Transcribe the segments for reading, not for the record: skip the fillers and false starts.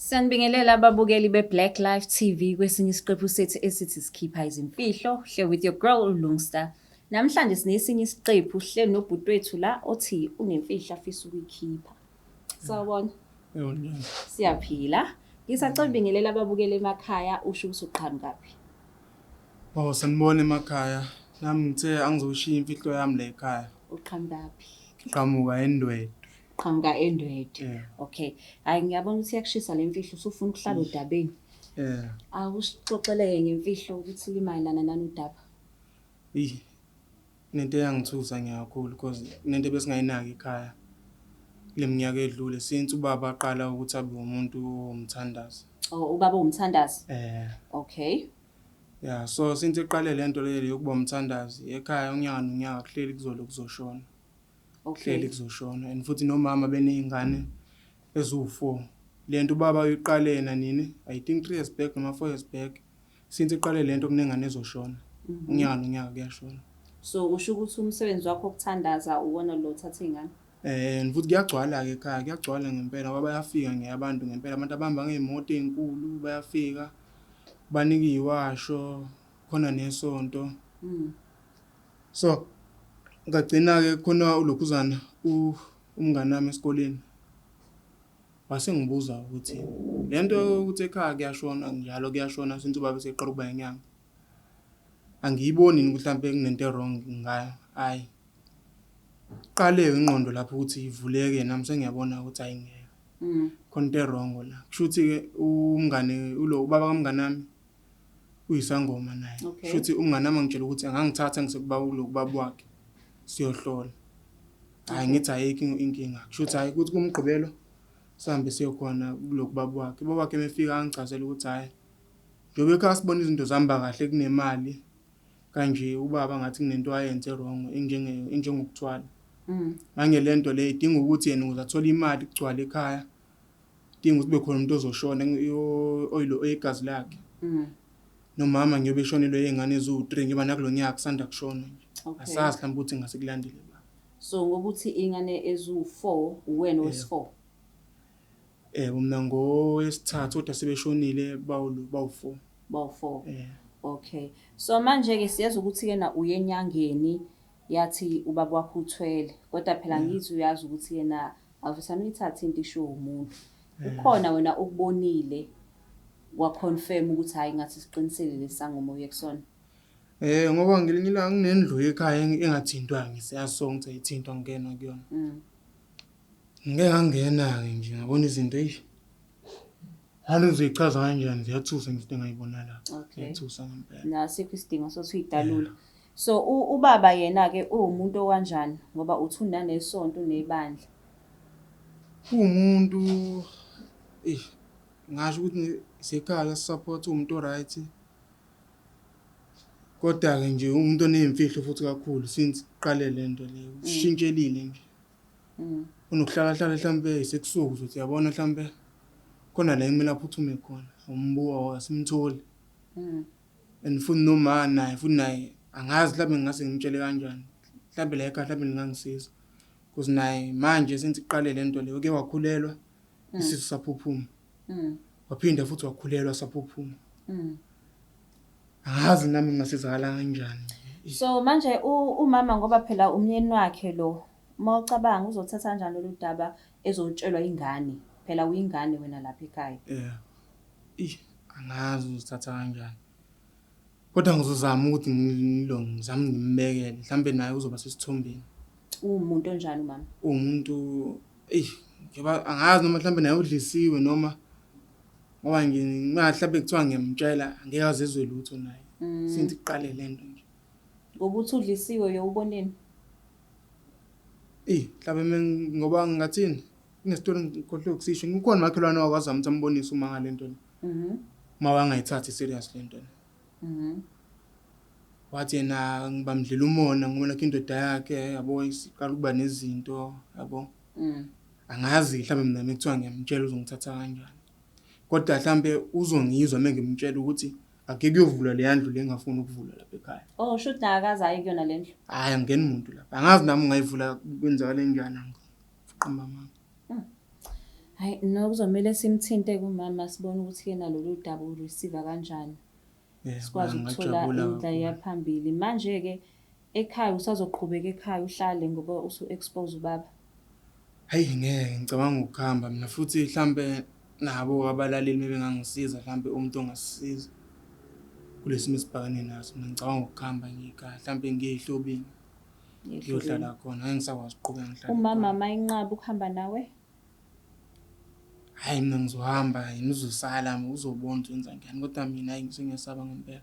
Sanibingelela ababukeli be-Black Life TV kwesinye isiqephu sethu esithi sikhipha izimfihlo hle with your girl uLungsta. Namhlanje sinesinye isiqephu hle nobhuti wethu la othi unemfihlo afisa ukuyikhipha. Sawubona. Yebo njani? Siyaphila. Ngisacela ubingelela ababukeli emakhaya usho ukuthi uqhamukaphi. Oh, sanibona emakhaya. Nami ngithe angizoshiya imfihlo yami la ekhaya. Uqhamukaphi? Ngiqhamuka eNdwedwe. Qhamuka eNdwedwe. Yeah. Okay. Hayi ngiyabona ukuthi iyakushisa le mfihlo usufuna ukuhlala odabeni. Yeah. Awusixoxeleke ngemfihlo ukuthi limayelana nani udaba. Eyi. Nento eyangithusa nje kakhulu because nento ebesingayinaki ekhaya. Kule minyaka edlule since ubaba aqala ukuthi abe umuntu womthandazo. Oh, ubaba uwumthandazi. Eh. Okay. Yeah, so since eqale lento leyo yokuba umthandazi ekhaya unyaka nonyaka kuhleli kuzolo kuzoshona. Okay. Kuhleli kuzoshona and futhi nomama beney'ngane eziwu-4. Lento ubaba uyiqale yena nini? I think 3 years back noma 4 years back. Since eqale lento kunengane ezoshona. Unyaka nonyaka kuyashona. So usho ukuthi umsebenzi wakho wokuthandaza uwona lo othatha iy'ngane? Eh and futhi kuyagcwala-ke ekhaya, kuyagcwala ngempela ngoba bayafika nje abantu ngempela abantu abahamba ngey'moto ey'nkulu bayafika banika iy'washo khona nesonto. So ngagcina-ke khona ulokhuzana umngani wami esikoleni wase ngibuza ukuthi le nto yokuthi ekhaya kuyashona njalo kuyashona since ubaba eseqala ukuba inyanga angiyiboni yini ukuthi mhlampe kunento e-wrong ngayo. Hhayi, qale ingqondo lapho ukuthi ivuleke nami sengiyabona ukuthi hhayi ngeke khona into e-wrong la. Kusho ukuthi-ke umngane ulo ubaba kamngani wami uyisangoma naye. Okay. Kusho ukuthi umngani wami angitshela ukuthi angangithatha ngisekuba kulo kubaba wakhe siyohlola. Hhayi ngithi ayikho inkinga. Kusho ukuthi hhayi kuthi kuMgqibelo sihambe siyokhona kulo kubaba wakhe. Ubaba wakhe mefika angichazela ukuthi hhayi njengoba ekhaya sibona izinto zihamba kahle kunemali kanje ubaba ngathi kunento ayenze wrong enjenge enjengokuthwala. Manje le nto le idinga ukuthi yena ukuze athole imali kugcwale ekhaya idinga ukuthi kube khona umuntu ozoshona oyilo oyigazi lakhe. Nomama njengoba eshonelwe iy'ngane eziwu-3 njengoba nakulo nyaka kusanda kushona nje. Okay. Asazi mhlawumbe ukuthi ngase kulandele ba. So ngokuthi iy'ngane eziwu-4 uwena owesi-4. Eh mina ngowesithathu kodwa sebeshonile bawu-4. Bawu-4. Eh. Okay. So manje-ke siyezwa ukuthi-ke na uye enyangeni yathi ubaba wakho uthwele. Kodwa phela ngithi uyazi ukuthi yena awuvesane uyithathe into ishiwo umuntu. Ukhona wena okubonile wa-confirm ukuthi hhayi ngathi siqinisele lesi sangoma uye kusona. Eh ngoba ngelinye ilanga kunendlu ekhaya engathintwa ngisiyasonga ukuthi ayithintwa ngena kuyona. Ngike ngangena-ke nje ngabona izinto eish. Halo uzoyichaza kanjani ziyathusa nje into engayibona la. Okay. Ziyathusa ngempela. Nasikho isidingo sokuthi uyidalule. So ubaba yena-ke uwumuntu okanjani ngoba uthi unanesonto unebandla. Uwumuntu eish ngasho ukuthi isekhaya support uwumuntu o-right. Kodwa-ke nje umuntu oney'mfihlo futhi kakhulu since kuqale le nto le ushintshelile nje. Unokuhlala hlala mhlampe isekusuku uzothi uyabona mhlampe khona la ekumele aphuthume khona umbuka asimtholi. And futhi noma naye futhi naye angazi mhlampe ngingase ngimtshele kanjani. Mhlampe la ekhaya mhlampe ningangisiza. Because naye manje since iqale le nto le uke wakhulelwa isisu saphuphuma. Waphinda futhi wakhulelwa saphuphuma. Angazi nami ngingasizakala kanjani. So manje umama ngoba phela umyeni wakhe lo uma ucabanga uzothatha kanjani lolu daba ezotshelwa ingane phela uyingane wena lapha ekhaya. Yeah. Ih, angazi uzothatha kanjani. Kodwa ngizozama ukuthi ngilo ngizame ngimbekele mhlambe naye uzoba sesithombeni. Uwumuntu onjani umama? Uwumuntu eyi njengoba angazi noma mhlambe naye udlisiwe noma ngoba nje mhlambe kuthiwa ngiyamtshela angeke azezwe lutho naye. Since iqale lento nje. Ngoba uthi udlisiwe uyowuboneni? Eyi mhlambe ngoba ngingathini kunesitori ngikhohlwe ukusisho kukhona umakhelwane owake wazama ukuthi ambonise uma ngale nto le. Uma wangayithathi serious le nto le. Wathi yena ngibamdlela umona ngoba nakho indoda yakhe yabo isiqala ukuba nezinto yabo. Angazi mhlambe mina mekuthiwa ngiyamtshela uzongithatha kanjani. Kodwa mhlambe uzongizwa mengimtshela ukuthi ake kuyovulwa le ndlu le engafuni ukuvulwa lapha ekhaya. Oh shuthi naye akaze aye kuyona le ndlu. Hhayi angingeni muntu lapha. Angazi nami ungayivula kwenzakale njani angiqamba amanga. Hhayi, no kuzomele simthinte kumama sibone ukuthi-ke nalolu daba u-receive-a kanjani. Yebo, Sikwazi ukuthola ngingajabula indlela kakhulu. yaphambili. Manje-ke ekhaya usazoqhubeka ekhaya uhlale ngoba usu-expose ubaba? Hhayi ngeke, ngicabanga ukuhamba mina futhi hlampe nabo abalaleli bebengangisiza hlampe umuntu ongasisiza kule simo esibhekene naso. Mina ngicabanga ukuhamba ngiye ekhaya hlampe ngiye eHlobeni ngiyohlala khona, ngeke ngisakwazi ukuqhubeka ngihlale Umama khona. mayinqaba ukuhamba nawe? Hhayi mina ngizohamba yena uzosala uzobona ukuthi wenza njani kodwa mina hhayi sengiyasaba ngempela.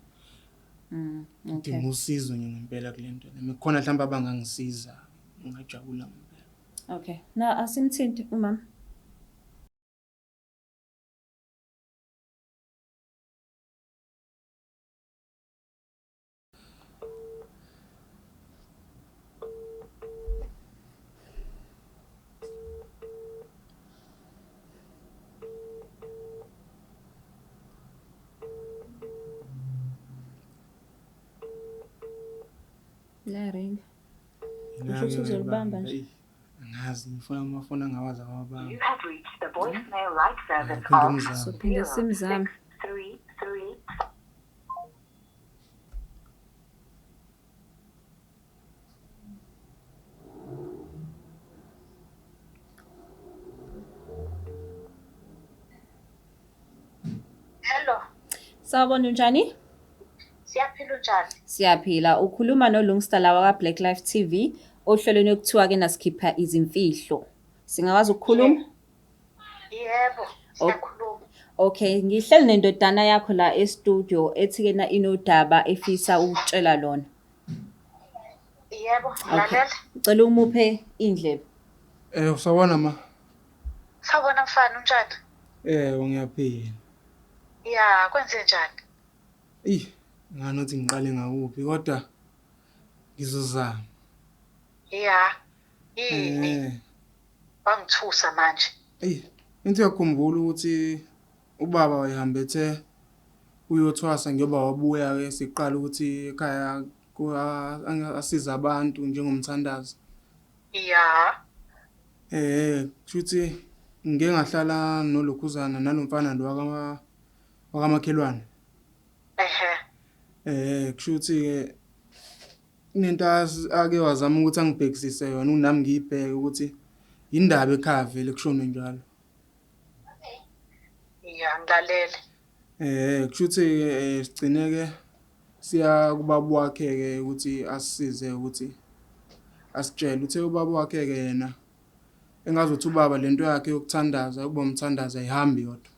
Okay. Ngidinga usizo nje ngempela kule nto le. Kukhona hlampe abangangisiza ngingajabula ngempela. Okay. Na asimthinte umama. Liyaringa. Kusho ukuthi uzolibamba nje. Eyi, Angazi ngifuna amafoni angawazi awabamba. You have reached the voicemail light service Phinde of umzame. Sophinde simzame. 633. Hello, Sawubona unjani? siyaphila unjani? Siyaphila. Ukhuluma noLungsta la waka Black Life TV ohlelweni okuthiwa ke nasikhipha izimfihlo. Singakwazi ukukhuluma? Yebo, siyakhuluma. Okay, ngihleli nendodana yakho la e-studio ethi ke na inodaba efisa ukutshela lona. Yebo, Okay. lalela. Ngicela umuphe indlebe. Usawubona ma? Sawubona mfana unjani? Ngiyaphila. Ya, kwenze njani? Eyi, ngani ukuthi ngiqale ngakuphi kodwa ngizozama. Ya. Yini? Wangithusa manje. Eyi, into uyakhumbula ukuthi ubaba wayehambe ethe uyothwasa njengoba wabuya-ke siqala ukuthi ekhaya asize abantu njengomthandazo. Ya. Kushuthi ngike ngahlala nolokhuzana nalomfana lo wakamakhelwane. Ehhe. Kushuthi-ke kunento ake wazama ukuthi angibhekisise yona unami ngiyibheke ukuthi yindaba ekhaya vele kushone njalo. Ya, ngilalele. Kushuthi sigcine-ke siya kubaba wakhe-ke ukuthi asisize ukuthi asitshele. Uthe ubaba wakhe-ke yena engazuthi ubaba lento yakhe yokuthandaza ukuba umthandazo ayihambi yodwa.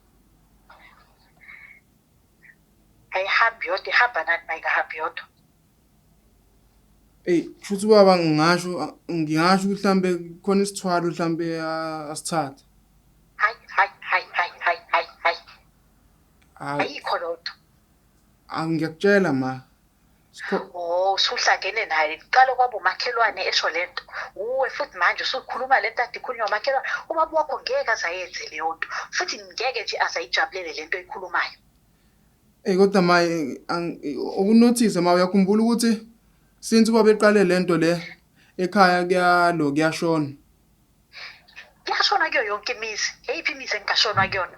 Ayihambi yodwa, ihamba nani mayingahambi yodwa? Eyi, kushuthi ubaba ngingasho ngingasho ukuthi mhlambe khona isithwalo mhlambe asithathe. Hayi, hayi, hayi, hayi, hayi, hayi, hayi. Hayi, Ayikho loo nto. ngiyakutshela ma. Oh, usuhlangene naye. Kuqala kwaba umakhelwane esho le nto. Uwe futhi manje usukhuluma le nto ade ikhulunywa umakhelwane. Ubaba wakho ngeke aze ayenze leyo nto. Futhi ngeke nje aze ayijabulele le nto oyikhulumayo. Eyi kodwa ma ukunothise ma uyakhumbula ukuthi since ubaba eqale le nto le ekhaya kuyalo kuyashona. Kuyashona kuyo yonke imizi. Eyiphi imizi engingashonwa kuyona?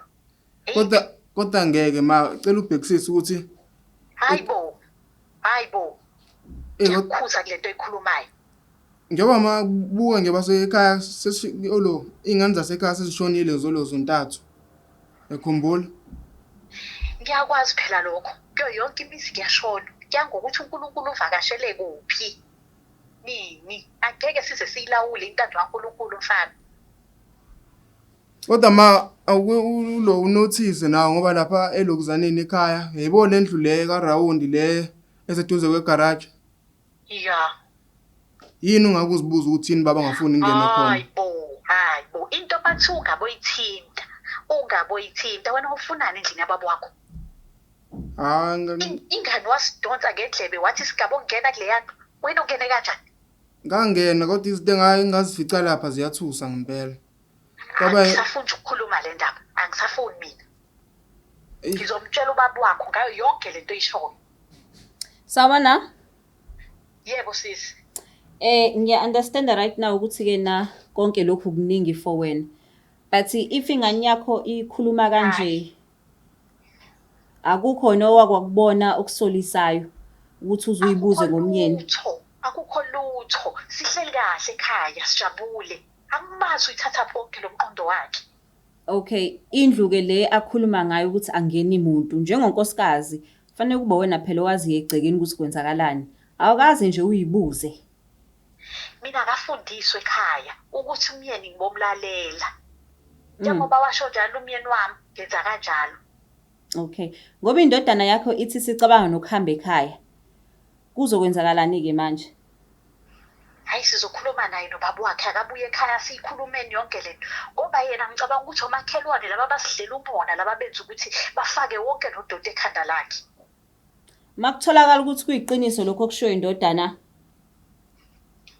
Kodwa kodwa ngeke ma cela ubhekisise ukuthi Hayi bo. Hayi bo. Ngiyakukhuza kule nto oyikhulumayo. Njengoba ma buka nje basekhaya olo iy'ngane zasekhaya sezishonile zolo zontathu. Uyakhumbula? Ngiyakwazi phela lokho. Kuyo yonke imizi kuyashona. Kuya ngokuthi uNkulunkulu uvakashele kuphi. Nini? Angeke size siyilawule intando kaNkulunkulu mfana. Kodwa ma ulo unothise nawe ngoba lapha elokuzaneni ekhaya yebo le ndlu le karawundi le eseduze kwegaraji. Ya. Yini ungake uzibuza ukuthi yini baba ngafuni ingene khona? Hayi bo, hayi bo. Into bathi ungaboyithinta. Ungaboyithinta wena ufunani endlini yababa wakho? Hayi, Ingane wasidonsa ngendlebe wathi sigaba ongena kuleya ndlu. Wena ungene kanjani? Ngangena kodwa izinto engazifica lapha ziyathusa ngempela. Kwaba Angisafuni nje ukukhuluma le ndaba. Angisafuni mina. Ngizomtshela ubaba wakho ngayo yonke lento oyishoyo. Sawubona? Yebo sisi. Ngiya understand right now ukuthi ke na konke lokhu kuningi for wena. But if ingane yakho ikhuluma kanje akukho nowakwakubona okusolisayo ukuthi uze uyibuze Akukho ngomyeni. lutho, akukho lutho. Sihleli kahle ekhaya, sijabule. Angimazi uyithatha bonke lo mqondo wakhe. Okay, indlu ke le akhuluma ngayo ukuthi angeni muntu njengonkosikazi kufanele kube wena phela owaziyo egcekeni ukuthi kwenzakalani. Awukaze nje uyibuze. Mina ngafundiswa ekhaya ukuthi umyeni ngibomlalela. Njengoba washo njalo umyeni wami, ngenza kanjalo. Okay. Ngoba indodana yakho ithi sicabanga nokuhamba ekhaya. Kuzokwenzakalani-ke manje? Hayi sizokhuluma naye nobaba wakhe akabuye ekhaya siyikhulumeni yonke lento. Ngoba yena ngicabanga ukuthi omakhelwane laba basidlela umona laba benza ukuthi bafake wonke lo doti ekhanda lakhe. Makutholakala ukuthi kuyiqiniso lokho okushiwo indodana,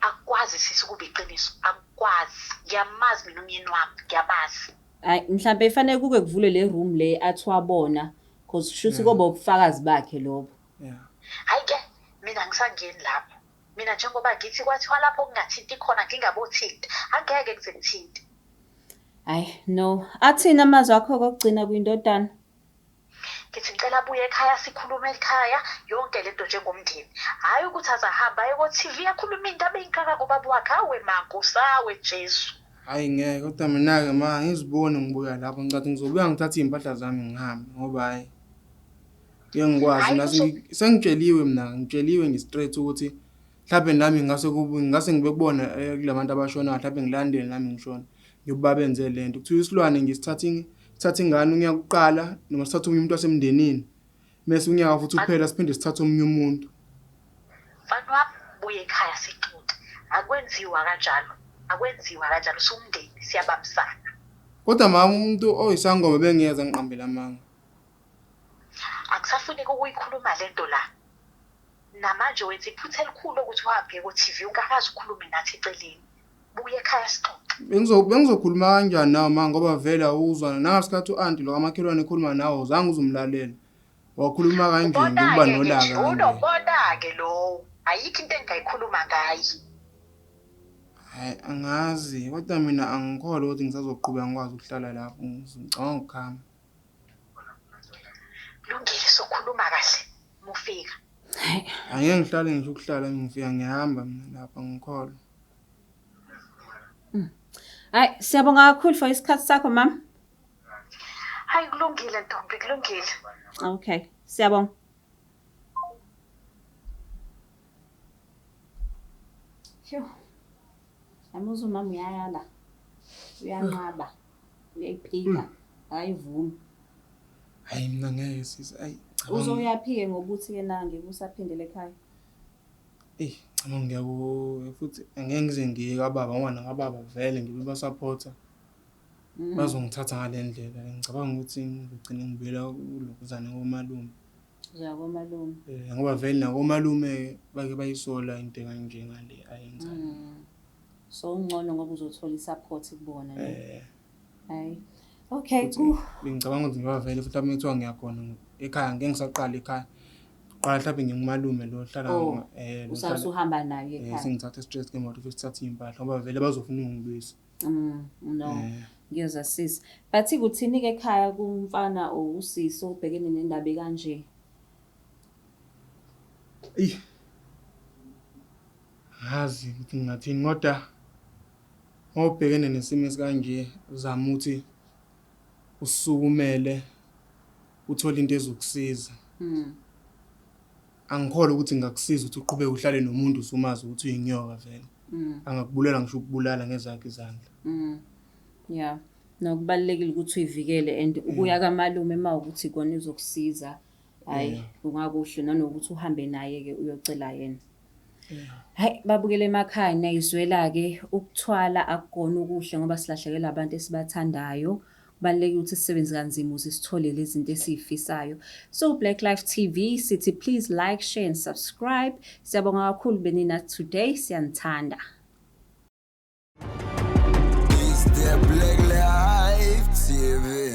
Akukwazi sisi ukuba iqiniso, akukwazi. Ngiyamazi mina umyeni wami, ngiyamazi. hayi mhlambe ifanele kuke kuvulwe le room le athi wabona cause shuthi koba ubufakazi bakhe lobo. Yeah. Hayi ke mina ngisangeni lapho. Mina njengoba ngithi kwathiwa lapho kungathinti khona ngingabothinta, angeke ngize ngithinte. Hayi no, athini amazwi akho kokugcina kwindodana? Ngithi ngicela abuye ekhaya sikhulume ekhaya yonke lento njengomndeni. Hhayi ukuthi azahamba aye ko-TV akhulume iy'ndaba ey'ngaka ngobaba wakhe. Awe mankosi, awe Jesu. Hhayi ngeke kodwa mina-ke ma ngiziboni ngibuya lapho ngicathi ngizobuya ngithathe iy'mpahla zami ngihambe ngoba hhayi ngeke ngikwazi Hhayi mina sengitsheliwe mina ngitsheliwe nje straight ukuthi mhlawumbe nami ngingase kube ngingase ngibe kubona kula bantu abashonayo mhlawumbe ngilandele nami ngishone ngiyoba benze le nto. Kuthiwa isilwane nje sithatha sithatha ingane unyaka uqala noma sithatha omunye umuntu wasemndenini mese unyaka futhi uphela siphinde sithathe omunye umuntu. Mfana wami buye ekhaya sixoxe. Akwenziwa kanjalo. Akwenziwa kanjalo siwumndeni siyabambisana. Kodwa mama umuntu oyisangoma bengiyeza ngiqambela amanga. Akusafuneki ukuyikhuluma lento la. Namanje wenza iphutha elikhulu ukuthi uhambe ko-TV ungakaze ukhulume nathi eceleni. Buye ekhaya sixoxe. Bengizokhuluma kanjani nawe ma ngoba vele awuzwana nangasikhathi u-anti lo kamakhelwane ekhuluma nawe awuzange uzumlalela. Wakhuluma kanje nje ukuba Ubona-ke ke nolaka nje, kanje. unobona-ke lowo. Ayikho into engingayikhuluma ngaye. Hhayi angazi kodwa mina angikholwa ukuthi ngisazoqhubeka ngikwazi ukuhlala lapho ngicabanga ukuhamba. Lungile sokhuluma kahle mufika. Hayi Angeke ngihlale ngisho ukuhlala ngifika ngiyahamba mina lapha angikholwa. Hayi siyabonga kakhulu for isikhathi sakho mama. Hayi kulungile ntombi kulungile. Okay, siyabonga. Sho. Amuzwa umama uyayala. Uyanqaba. Uyayiphika. Akayivumi. Hhayi mina ngeke sisi ayi cabanga. Uzoyaphi-ke ngokuthi ke na ngeke usaphindele ekhaya? Eyi cabanga ngiya futhi angeke ngize ngiye kababa ngoba nakababa vele ngibe basaphotha. Bazongithatha ngale ndlela. Ngicabanga ukuthi ngizogcina ngibuyela kulokhuzana komalume. Uzoya komalume. Ngoba vele nakomalume bake bayisola into ekanjengale ayenzayo. So ungcono ngoba uzothola i-support kubona ne. Hayi. Okay, Futhi bengicabanga ukuthi njengoba vele futhi uma kuthiwa ngiyakhona ekhaya ngeke ngisaqala ekhaya. Qala mhlawumbe ngingumalume lo ohlala Oh, lo ohlala usasuhamba naye ekhaya. sengithathe straight ngemoto futhi sithathe iy'mpahla ngoba vele bazofuna ukungibuyisa. No. Ngiyezwa sisi. But kuthini-ke ekhaya kumfana or usisi obhekene nendaba ekanje? Eyi. Angazi ukuthi ngingathini kodwa mawubhekene nesimo esikanje zama ukuthi usukumele uthole into ezokusiza. Angikholwa ukuthi ingakusiza ukuthi uqhubeke uhlale nomuntu usumazi ukuthi uyinyoka vele. Angakubulala ngisho ukubulala ngezakhe izandla. Yeah. No kubalulekile ukuthi uyivikele and ukuya kamalume mawukuthi ikona izokusiza. Hayi kungakuhle nanokuthi uhambe naye ke uyocela yena. Hayi babukele emakhaya niyayizwela ke ukuthwala akukona okuhle ngoba silahlekelwa abantu esibathandayo. Kubalulekile ukuthi sisebenze kanzima ukuze sithole lezi zinto esizifisayo. So Black Life TV sithi please like, share and subscribe. Siyabonga kakhulu benina today, siyanithanda. It's the Black Life TV.